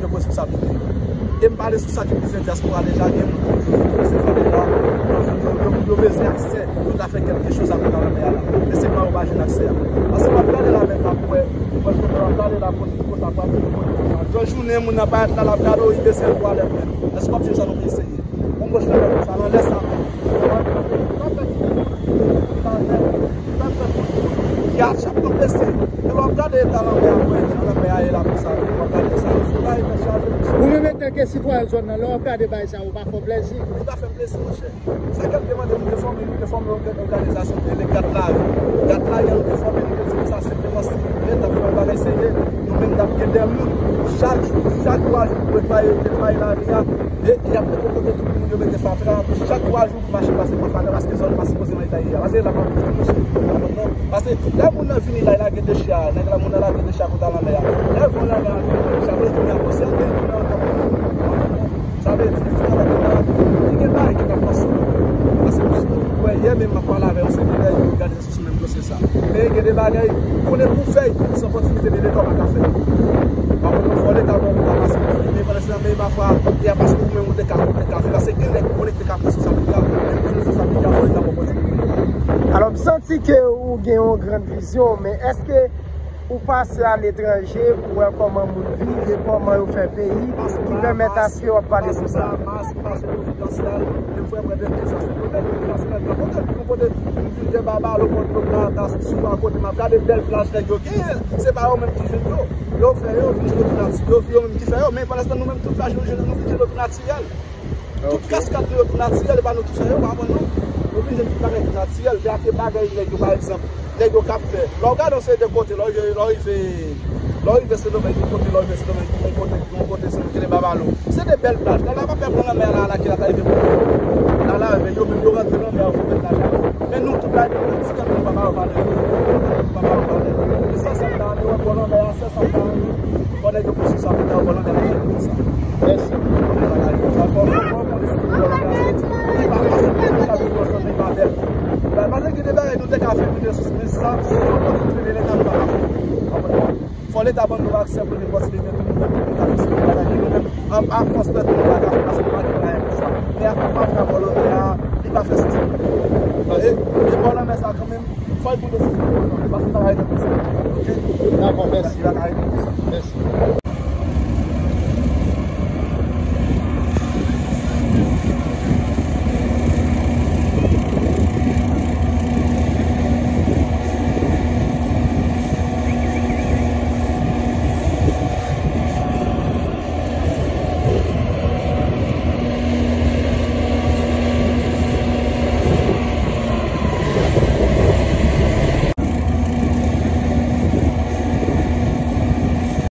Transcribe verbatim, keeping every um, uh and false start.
pran responsabilite yo. E m pale sou sa ki vize dyaspora deja, gen moun ki se fè deja, yo, yo, yo, yo bezwen aksè pou ta fè kèlke choz ak kouta lanmè a la. Men se pa yo pa jwenn aksè a. Paske w ap gade la menm la pou wè, w ap gade la pou wè sa pral. Jodi jounen, moun nan pa la, l ap gade w, li bezwen pou alè menm. Èske w ap jwenn sa nan peyi serye? Yon gòch nan lè konsa, nan lè sa. Ya, chak nan blese. E lè w ap gade eta lanmè a, wè, jan lanmè a ye la konsa, lè w ap gade sa, fò la eta chaje. Ou menm, antanke sitwayen zòn nan, lè w ap gade bagay sa yo, pa fè w plezi? Li pa fè m plezi, monchè. Sa k ap demande, nou te fòme, nou te fòme yon òganizasyon ki rele Gad Lari. Gad Lari an, nou te fòme, nou te di konsa, senpleman, si nou t ap fè yon bagay serye, nou menm t ap gen de moun, chak jou, chak twa jou, pou netwaye, netwaye lari a. E y ap mete kote tout moun yo mete fatra, chak twa jou pou mache pase pran fatra, paske zòn pa sipoze nan eta ye a. Paske la pa viv tou, monchè. Paske lè moun nan vini la, l lage dechè a, nèg la, moun nan lage dechè a kouta lanmè a. Lè van lanmè a vini, dechè a vle tounen an konsène moun nan. Sa vle di, li fè bagay la, li gen bagay ki t ap pase. Paske m wè yè menm m ap pale avè yon seri de nèg yo gade sou menm dosye sa. Men gen de bagay, konnen pou fè, se opòtinite de Leta w pa ka fè. Pa konn fò Leta ba w pou w ka pase pou fè. Men pandan se tan, men pafwa, e a paske ou menm ou te ka, ou te ka fè. Paske gen nèg konnen ki te ka pran responsabilite a, men pran responsabilite a, fò Leta ba w opòtinite. Alò, m santi ke ou gen yon grann vizyon, men èske ou pase aletranje pou wè kòman moun viv e kòman yo fè peyi ki pèmèt aske w ap pale konsa? Pase Pwovidansyèl, e frè mwen de Dezans, se kote Pwovidansyèl nan kote ki kote m vin gen Babalo, Pòtoprens, Tasisou, akote m ap gade bèl plaj nèg yo genyen. Se pa yo menm ki jwenn yo. Yo fè yo, vin jwenn yo tou nati-, yo, yo menm ki fè yo, men pandan se tan nou menm tout plaj nou jwenn, nou vin jwenn yo tou natirèl. Tout kaskad nou yo tou natirèl, e pa nou ki fè yo, pa avan nou. Nou vin jwenn tout bagay tou natirèl, men ak de bagay nèg yo, pa egzanp, nèg yo k ap fè. Lè w gade yon seri de kote, lè w rive, lè w rive, lè w rive Sendomeng, yon kote, lè w rive Sendomeng, yon kote, yon kote, se yon kote Babalo. Se de bèl plaj. Lala pa pè pran lanmè a, Lala ki la ta rive pran. Lala, men yo menm yo rantre lanmè a, yo fè bèl plaj la. Men nou tout la, nou ti kanpe, nou pa ba yo valè. Nou pa ba yo valè. E sè sa m ta renmen wè bò lanmè a, sè sa m ta renmen. Bon, nèg yo konstwi sa pou ta, bò lanmè a, nèg yo konsa. Mèsi. Fò, fò, fò, fò, Paske gen de bagay nou te ka fè pou resous, men sa, se yon kontinite de Leta nou pa ka fè. Fò Leta ban nou aksè pou nou posibilite tout moun menm pou nou ka fè se bagay nou menm. An, a fòs fè tout moun pa ka fè paske nou pa gen mwayen pou sa. Men afè fatra bò lanmè a, li pa fè sans pou nou. E, e bò lanmè sa kanmenm, fò l pou deside. Paske li pa ka rete konsa. Oke? Dakò, mèsi. Li pa ka rete konsa. Mèsi.